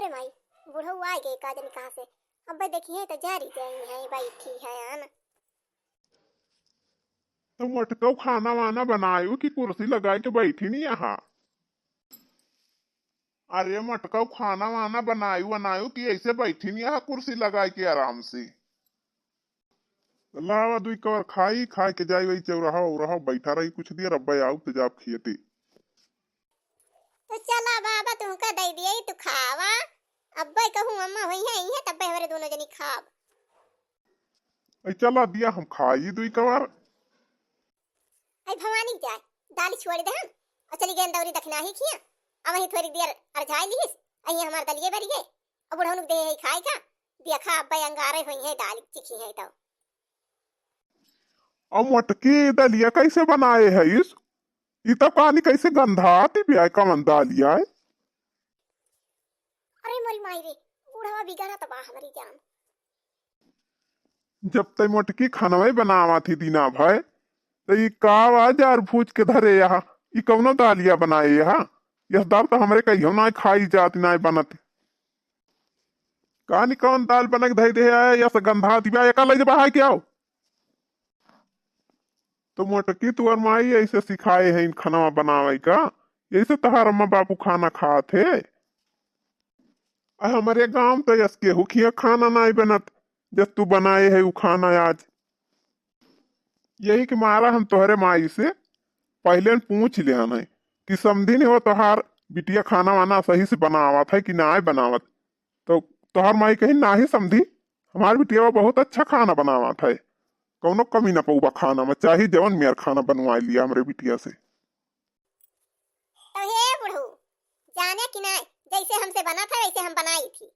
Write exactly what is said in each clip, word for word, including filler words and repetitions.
अरे माई, बुढ़ऊ आ गए का जनी कहाँ से। अब्बे देखिए तो जरी जाई है, बैठी है आन। तो मोटकऊ खाना वाना बनायू कि कुर्सी लगाए के बैठी नहीं यहाँ? अरे मोटकऊ खाना वाना बनायू बनायू कि ऐसे बैठी नहीं यहाँ कुर्सी लगाए के आराम से? लावा दुई कवर खाई, खाए के जाई वही चौराहा उराहा बैठा रही कुछ देर, अब्बे आऊ तो जाब खियती। तो चला बाबा, तुमका दे दिए, तू खावा। अब्बे कहूँ अम्मा हुई है, इहे तब्बे हमरे दोनों जनी खाब। ऐ चला दिया, हम खाई दुई कवर। ऐ भवानी जाए, दाली छोड़ दे हम, और चली गए दौरी दखिनाही खिया। अब वहीं थोड़ी देर अरझाई लीस, अही हमार दलिए बरी गए, और बुढ़ौनुक दे है खाए का, दिया खा अब्बे अंगारे हुई है, दाली चिखी है तो। अब मोटकी दलिया कैसे बनाए है इस? ई तो पानी कैसे गंधात बिया, कवन दालिया है? अरे मोरी माई रे, बुढ़वा बिगड़ा तो बा हमारी जान। जब तई मोटकी खानवे बनावा थी दीना भाई, तो ई का वा जार भूज के धरे यहाँ? ई कौनो दालिया बनाए यहाँ? यह दाल तो हमरे कहियो ना खाई जात, ना बनत। कानी कौन दाल बनक धई दे है, यस गंधात बिया, एका ले जा बहाई के आओ। तो मोटकी तुअर माई ऐसे सिखाए हैं इन खाना बनावे का, यही से तहार अम्मा बापू खाना खात है। आ हमरे गांव तो यस केहू खिया खाना नाई बनत, जस तू बनाए है उ खाना आज। यही के मारा हम तोहरे माई से पहले न पूछ लिया नहीं कि समधी नहीं हो तोहार बिटिया खाना वाना सही से बनावत है कि नाई बनावत। तो तोहार माई कही, "नाही समधी, हमार बिटिया बहुत अच्छा खाना बनावत है, कौनो कमी ना पउबा खाना में, चाहे जवन मेर खाना बनवाए लिया हमरे बिटिया से।" तो हे बुढ़ऊ, जाने कि नाई, जैसे हमसे बनत है वैसे हम बनाई थी,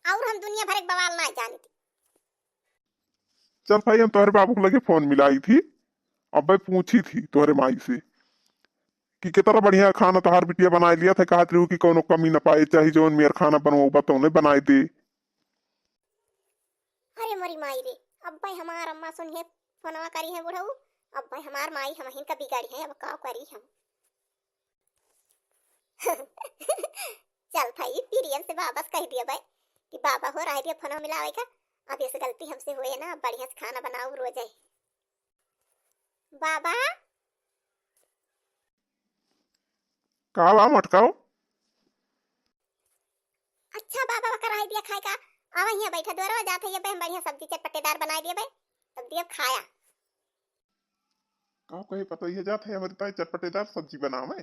और हम दुनिया भर के बवाल ना जानी थी। चल भाई, हम तोहरे बाबू के लगे फोन मिलाई थी, अब्बे पूछी थी तोहरे माई से कि कितना बढ़िया खाना तोहार बिटिया बनाए लिया था, कहत रहू कि कौनो कमी ना पाए, चाहे जौन मेर खाना बनवाऊबा तौने बनाए दे। अरे मोरी माई रे, अब्बे हमार अम्मा सुनिए फोनवा करी है बुढ़ऊ, अब्बे हमार माई हमहिन का बिगाड़ी है, अब का करी हम। चल भाई, पिरियन से बाबा से कह दिया भाई कि बाबा हो रह दिया फोन मिलावे का, अब इस गलती हमसे होए ना, बढ़िया से खाना बनाओ रोज है। बाबा। का बा मोटकाओ? अच्छा बाबा, का रह दिया खाए का, आवा हियाँ बैठा, द्वारा जात है, ये बहन बढ़िया सब्जी चटपटेदार बनाए दिया भाई, तब दिया खाया। का कहे पतोहिया जात है हमरी ताई चटपटेदार सब्जी बनावे।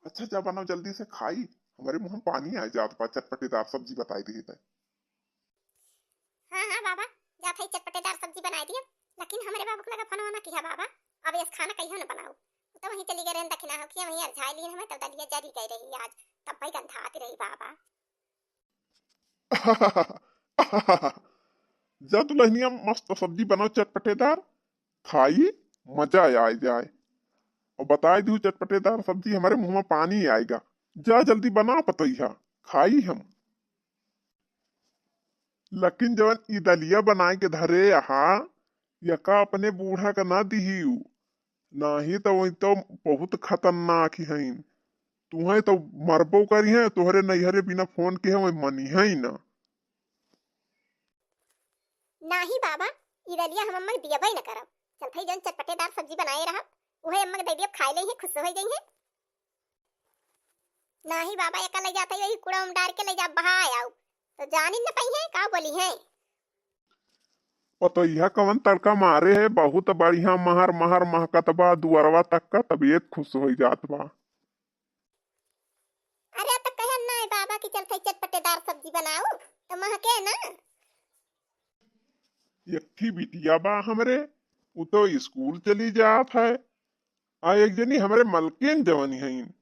अच्छा जा बनाओ जल्दी से खाई, हमरे मुँह में पानी आ जात बा चटपटेदार सब्जी बताई दिए त। हाँ हाँ बाबा, जात है चटपटेदार सब्जी बनाई दिया, लेकिन हमरे बाबू के लगे फोन ना किया बाबा, अब यस खाना कहियो ना बनाओ, तो वहीं चली गए रहन दखिना हो कि वहीं अरझाई लीन हमें, तब दलिया जरी गई रही आज, तब भाई गंधाती रही बाबा। जा दुल्हनिया, मस्त सब्जी बनाओ चटपटेदार, खाई, मजा आ जाए। और बताए दू चटपटेदार सब्जी, हमारे मुँह में पानी आएगा। जा जल्दी बना पतोहिया, खाई हम। लेकिन जवन ई दलिया बनाए के धरे यहाँ, यका अपने बूढ़ा का ना दिहिउ, नाही तो वही तो बहुत खतरनाक ही हईन। तुहें तो मरबो करी हैं, तोहरे नैहरे बिना फोन के हमें मनी है ही ना। नाही बाबा, ई दलिया हम अम्मा के दियबे न करब। चल भाई, जौन चटपटेदार सब्जी बनाए रहब, उहे अम्मा के दे दियब, खाए ले ही खुश हो जाई है। नाही बाबा, एका ले जात है, यही कूड़ा में डार के ले जा, बहा आओ, तो जानी न पाई है, का बोली है। पतोहिया कवन तड़का मारे है, बहुत बढ़िया महर महर महकत बा दुअरवा तक का, तबीयत खुश हो जात बा। अरे तो कहे नाई बाबा कि चल थई चटपटेदार सब्जी बनाऊ, तो महके ना। एक ठी बिटिया बा हमरे, उ तो स्कूल चली जात है, आ एक जनी हमरे मलकिन जवनी हईन,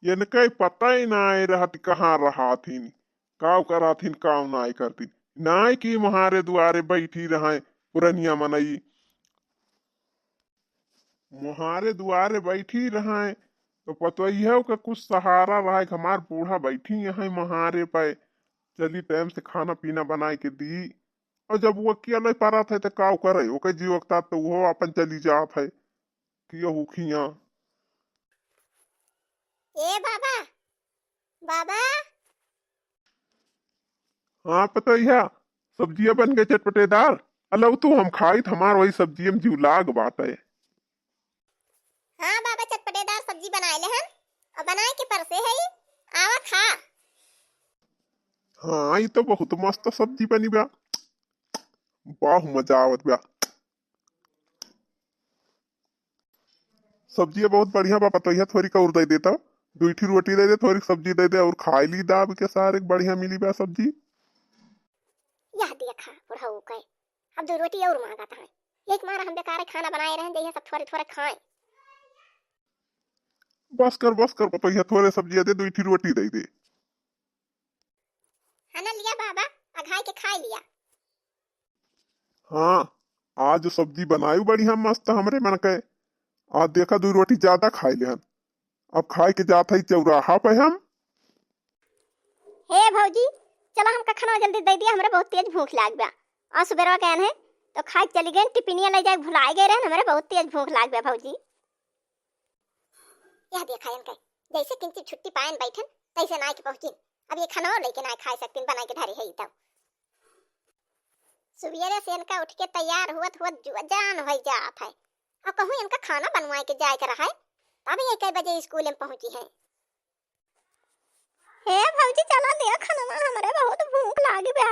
इनके पता ही नाई रहत कहाँ रहत हिन, काव करत हिन, काव नाई करत हिन। नाई कि म्हारे दुआरे बैठी रहय पुरनिया मनई, म्हारे दुआरे बैठी रहय, तो पतोहियो का कुछ सहारा रहय कि हमार बूढ़ा बैठी हैं म्हारे पे, चली टाइम से खाना पीना बनाए के दी। और जब वो अकेले परत है, तो काव करे, ओके जीव अकतात, तो वो अपन चली जात है। किया हुखिया। ए बाबा, बाबा। हाँ पतोहिया, सब्जिया बन गए चटपटेदार। अलऊ तू हम खाइत, हमार वही सब्जिया में जीव लाग बाटे। हाँ बाबा, चटपटेदार सब्जी बनाए ले हन और बनाए के परसे है, आवा खा। हाँ, ई तो बहुत मस्त सब्जी बनी बा, बहुत मजा आवत बा। सब्जिया बहुत बढ़िया बा, पतोहिया थोड़ी का और दे देता, दुई ठी रोटी दे दे, थोड़ी सब्जी दे दे और खाए ली दाब के सारे, बढ़िया मिली बा सब्जी। यह देखा बुढ़ऊ के, अब दो रोटी और मांगत हैं। एक मारा हम बेकारे खाना बनाए रहन, जइहे सब थोड़े थोड़े खाए। बस कर, बस कर पतोहिया, थोड़े सब्जिया दे, दुई ठी रोटी दे दे। है ना लिया बाबा, अघाई के खाए लिया। हाँ, आज सब्जी बनायु बढ़िया मस्त हमरे मन के। आज देखा, दू रोटी ज्यादा खाए लेहन। अब खाए के जात हई चौराहा पे हम। हे भौजी, चला हमका खाना जल्दी दे दिया, हमरे बहुत तेज भूख लाग बा। आज सुबेरवा गए हैं तो खाए चली गए, टिफिनिया ले जाए भुलाए गए रहन, हमरे बहुत तेज भूख लाग बा भौजी। यह देखा इनके, जैसे किंची छुट्टी पायन बैठन, तैसे नाय के पहुँचिन। अब ये खाना लेके नाय खाए सकतिन, बनाए के धरे है तब। सुबेरे से इनका उठ के तैयार हुअत हुअत जुआ जान होई जात है। अब कहूँ इनका खाना बनवाए के जाए के रहा है, तब ये कई बजे स्कूल में पहुँची है। हे भौजी, चला ले खाना, हमरे बहुत भूख लागी बा।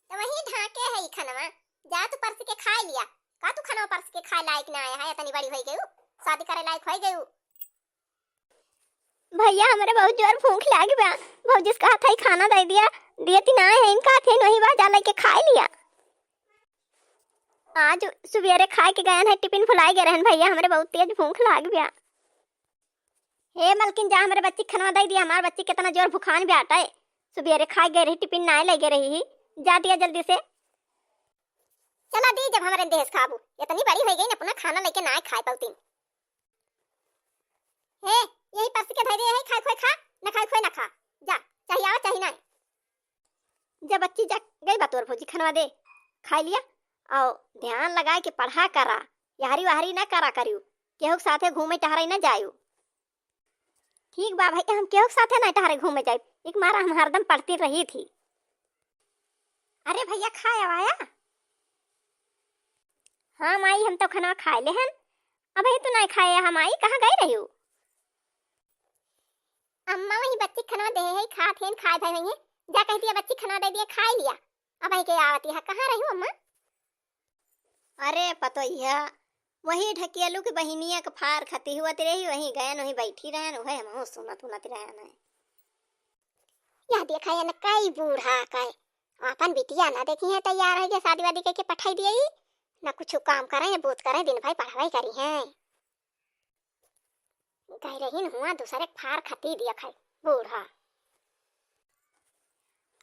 तो वही ढाके है ई खनवा, जा तू परस के खाए लिया। का तू खनवा परस के खाए लायक ना आया है, इतनी बड़ी होई गयू, शादी करे लायक होई गयू। भैया, हमरे बहुत जोर भूख लागी बा। भौजी से कहत हई खाना दे दिया, दियती ना है, इनका थे वही बा, जा लेके खाए लिया। आज सुबेरे खाए के गयन है, टिफिन भुलाए गए रहन भैया, हमरे बहुत तेज भूख लागी बा। हे मलकिन, जा हमरे बच्ची के खनवा दे दिया, हमार बच्ची कितना जोर भुखान बाटे। सुबेरे खाए गए रही, टिफिन नाय ले गए रही ही, जा दिया जल्दी से। चला दी, जब हमरे देश खाबू, इतनी बड़ी हो गई ना, अपना खाना लेके नाय खाए पौतीन। हे, यही परस के धरे है, खाए खोए खा, ना खाए खोए ना खा, जा, चाहे आवा चाहे नाय। जब बच्ची जा गई बा तोर भौजी खनवा दे, खाई लिया, और ध्यान लगाए के पढ़ा करा, यहरी वहरी ना करा करियो, केहू के साथे घूमे टहरे ना जायो। ठीक बा भाई, हम केहू के साथे ना टहरे घूमे जाए, एक मारा हम हरदम पढ़ती रही थी। अरे भैया, खाए आवाया? हाँ माई, हम तो खनवा खाए लेहन। अबे तू नाय खाए हा माई, कहाँ गए रही हो? अम्मा वही बच्ची खनवा दे है, खात हेन, खाए भय होइहे। जा कह दिया बच्ची खनवा दे दिया, खाए लिया। अब आई के आवत यहाँ, कहाँ रही हो अम्मा? अरे पतोहिया, वही ढकेलू के बहिनिया के फार खती हुअत रही, वही गयन, वही बैठी रहन, वही हमहू सुनत उनत रहन है। यह देखा, यन कई बूढ़ा कई अपन बिटिया ना देखी है, तैयार है के शादी वादी करके पठाई दिए, ना कुछ काम करे, बूत करे, दिन भर पढ़ाई करी है। गई रहीन हुआ दूसरे फार खती दिया खाई बूढ़ा।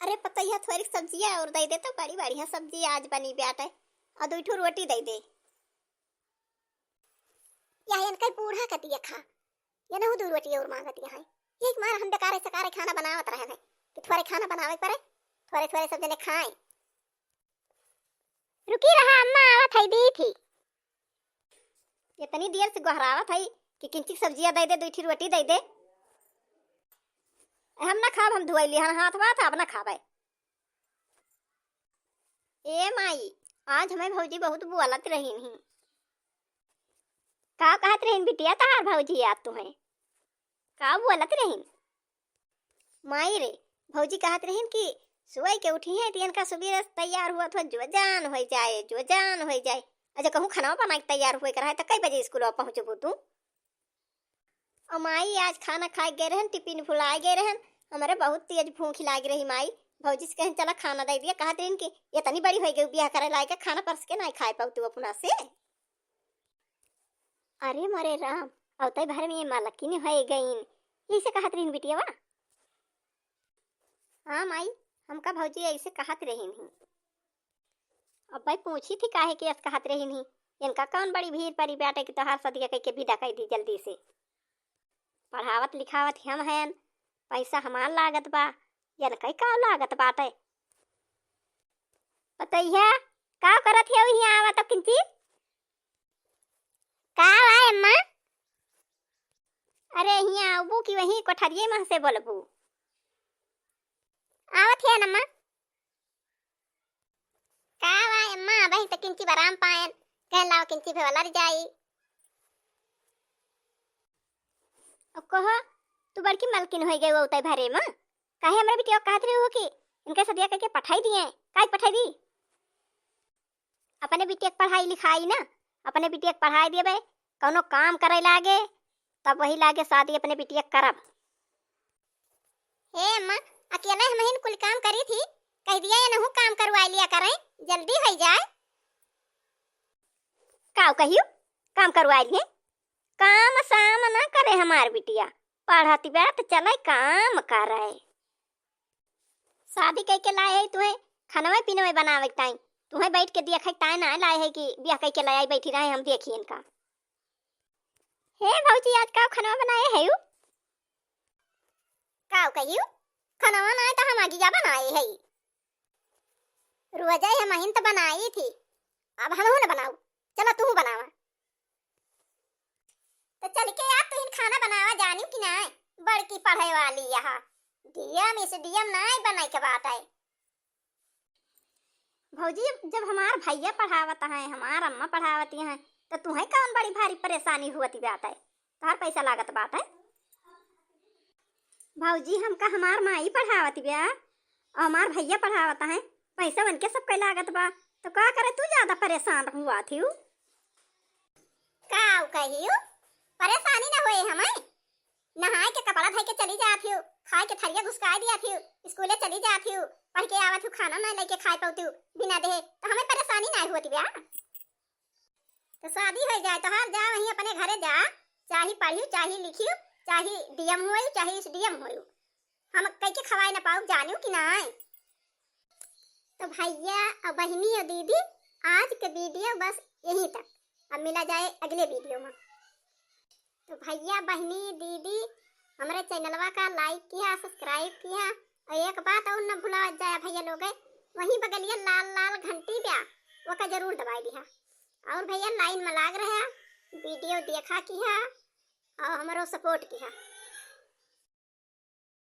अरे पतैया, थोड़ी सब्जिया और दे दे तो, बड़ी बढ़िया सब्जी आज बनी बाटे, और दो ठो रोटी दे दे। या इनका बूढ़ा का दिया खा, ये नहु दो रोटी और मांगत यहाँ है। एक मार हम बेकारे सकारे खाना बनावत रहे हैं कि थोड़े खाना बनावे पड़े, थोड़े थोड़े सब जने खाएं। रुकी रहा अम्मा, आवत है, दी थी। इतनी देर से गोहरावत है कि किंचिक सब्जिया दे दे, दो ठी रोटी दे दे। हम ना खाब, हम धोई लिहन हाथ वाथ, अब ना खाबे। ए माई, आज हमें भौजी बहुत बोलत रहीन ही। का कहत रहीन बिटिया तहार भौजी आज तुम्हें? का बोलत रहीन? माई रे, भौजी कहत रहीन कि सोए के उठी हैं, त इनका सुबेरे से तैयार हुआ थो, जो जान होई जाए, जो जान होई जाए। अच्छा, कहूँ खाना बना के तैयार हुए के रहे, त कई बजे स्कूल पहुँचबू तू? और माई, आज खाना खाए गए रहन, टिफिन भुलाए गए रहन, हमारे बहुत तेज भूख लाग रही माई। भौजी से कहन, "चला खाना दे दिया।" कहत रहीन कि इतनी बड़ी हो गई, बियाह करे लायक, खाना परस के नहीं खाए पाऊ तू अपना से। अरे मोरे राम, अब तो भर में मलकिन हो गईन, यही से कहत रहीन बिटियावा। हाँ माई, हमका भौजी ऐसे कहत रहीन ही। अब भाई पूछी थी काहे के अस कहत रहीन ही, इनका कौन बड़ी भीड़ पड़ी बाटे कि तोहार सदिया कह के विदा कर दी जल्दी से। पढ़ावत लिखावत हम हन, पैसा हमार लागत बा, इनका का लागत बाटे। पतैया, का करत है हियाँ आवा तो किंची? का बा अम्मा? अरे हियाँ अउबू कि वहीं कोठरिये मँ से बोलबू? आवत है अम्मा। का बा अम्मा, अबहीं त किंची बराम पाएन, कहेन लाओ किंची भे वाला जाई। अब कहो, तू बड़की मलकिन होइ गई हो उतई भरे मँ, काहे हमरा बिटिया कहत रही हो कि इनके सदिया कइके पठाई दिए, काहे पठाई दी? अपने बिटिया के पढ़ाई लिखाई ना, अपने बिटिया के पढ़ाई देबे, कउनो काम करे लागे, तब वही लागे शादी अपने बिटिया के करब। हे अम्मा, अकेले हमहिन कुल काम करी थी, कहि दिया एनहू काम करवाइ लिया करें, जल्दी होइ जाए। काउ कहियो, काम करवाइ लिए? काम साम ना करे हमार बिटिया, पढ़त बा त चले काम करे। शादी कइके लाए है तुहें खनवे पीनवे बनावे के ताई, तुहें बैठ के देखइ के ताई ना लाए है कि बियाह कइके लाए आई बैठी रहे हम देखी इनका। हे भौजी, आज का खनवा बनाए है यू? काउ कहियो, खनवा ना त हम अगिया बनाए है। रोजै हमहिन त बनाई थी, अब हमहू न बनाऊ, चला तू बनावा। त चल के यार, तुहिन खाना बनावा जानिउ कि नाय? बड़की पढ़े वाली यहाँ, डीएम, एसडीएम नाय बने के बात है। भौजी, जब हमार भैया पढ़ावत हैं, हमार अम्मा पढ़ावती हैं, त तुहें कौन बड़ी भारी परेशानी हुअत बात है? तोहार पैसा लागत बात है? भौजी, हमका हमार माई पढ़ावत बिया, और हमार भैया पढ़ावत हैं, पैसा उनके सबके लागत बा, तो का करे तू ज्यादा परेशान हुआ थियू? काउ कहियो, परेशानी न होए हमें। नहाए के कपड़ा धइ के चली जात हियो, खाए के थरिया घुसकाए दिया थियो, स्कूले चली जात हियो, पढ़ के आवत हियो, खाना ना लेके खाए पौतियो बिना देहे, तो हमें परेशानी ना होती ब्या। तो शादी हो जाए तोहार, जा वहीं अपने घरे जा, चाहे पढ़ियो, चाहे लिखियो, चाहे डीएम होइयो, चाहे एसडीएम होइयो, हम कइके खवाए ना पाऊ, जानियो कि नाय। तो भैया और बहिनी और दीदी, आज के वीडियो बस यहीं तक। अब मिला जाए अगले वीडियो में। तो भैया, बहिनी, दीदी, हमरे चैनलवा का like किया, subscribe किया, और एक बात और न भुलावत जाया भैया लोग, वहीं बगलिया लाल लाल घंटी ब्या, ओका जरूर दबाई दिहा। और भैया, लाइन में लाग रहा, वीडियो देखा किहा और हमरो support किहा।